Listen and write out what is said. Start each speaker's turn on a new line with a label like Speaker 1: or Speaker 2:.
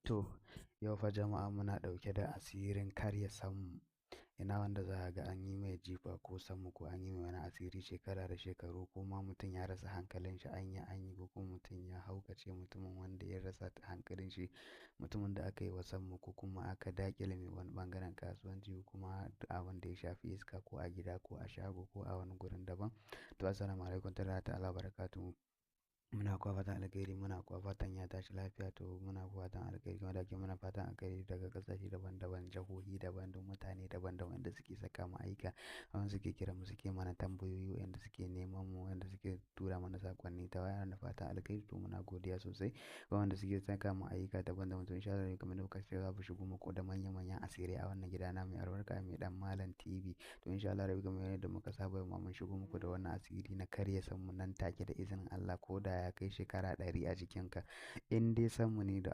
Speaker 1: To, yau fa jama'a muna ɗauke da asirin karya sammu. Ina wanda za a ga an yi mai jifa ko sammu ko an yi mai wani asiri shekara da shekaru, ko ma mutum ya rasa hankalin shi an yi ko kuma mutum ya haukace, mutumin wanda ya rasa hankalin shi, mutumin da aka yi wa sammu ko kuma aka daƙile mai wani ɓangaren kasuwanci ko kuma abin da ya shafi iska ko a gida ko a shago ko a wani gurin daban. To, assalamu alaikum warahmatullahi wabarakatuh. Muna kuwa fatan alkhairi, muna kuwa fatan ya tashi lafiya. To, muna fatan alkhairi kuma da ke muna fatan alkhairi daga ƙasashe daban-daban, jihohi daban, da mutane daban-daban wanda suke saka mu aika, wanda suke kira mu, suke mana tambayoyi, wanda suke neman mu, wanda suke tura mana saƙonni ta waya da fatan alkhairi. To, muna godiya sosai. Wanda suke saka mu ayyuka daban-daban. To, insha Allah kamar yadda kuka ce za ku shigo muku da manya-manyan asirai a wannan gida na mai albarka, mai ɗan Malam TV. To, insha Allah kamar yadda muka saba, yau ma mun shigo muku da wannan asiri na karya sammu nan take da izinin Allah, ko da ya kai shekara 100 a jikinka, in dai sammu ne da